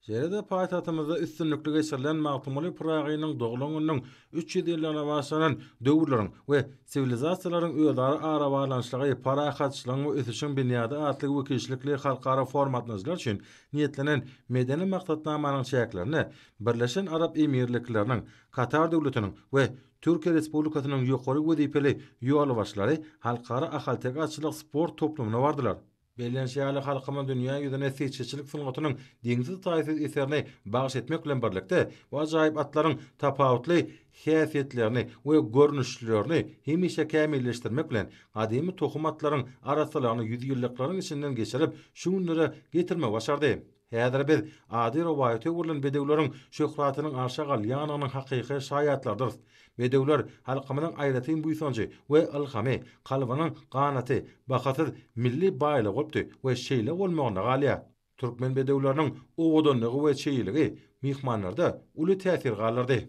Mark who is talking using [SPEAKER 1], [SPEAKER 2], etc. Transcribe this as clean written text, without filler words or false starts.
[SPEAKER 1] Şeýle-de paýtagtymyzda üstünlikli geçirilen Magtymguly Pyragynyň doglan gününiň 300 ýyllygyna bagyşlanan Döwürleriň we siwilizasiýalaryň özara arabaglanyşygy, parahatçylygyň we ösüşiň binýady atly wekilçilikli halkara forum gatnaşyjylar üçin niýetlenen medeni maksatnamanyň çäklerinde Birleşen Arap Emirlikleriniň, Katar Döwletiniň we Türkiýe Respublikasynyň ýokary wezipeli ýolbaşçylary Halkara ahalteke atçylyk sport toplumyna bardylar. Bellenişi ýaly, halkymyz dünýä ýüzüne seçgiçilik sungatynyň deňsiz-taýsyz eserini bagyş etmek bilen birlikde, bu ajaýyp atlaryň tapawutly häsiýetlerini we görnüşlerini hemişe kämilleşdirmek bilen, gadymy tohum atlaryň arassalygyny ýüzýyllyklaryň içinden geçirip, şu günlere getirmegi başardy. Häzir biz ady rowaýata öwrülen bedewleriň şöhratynyň arşa galýandygynyň hakyky şaýatlarydyrys. Bedewler halkymyzyň aýratyn buýsanjy we ylhamy, kalbynyň ganaty, bahasyz milli baýlygy bolupdy we şeýle bolmagynda galýar. Türkmen bedewleriniň owadanlygy we çeýeligi myhmanlarda uly täsir galdyrdy.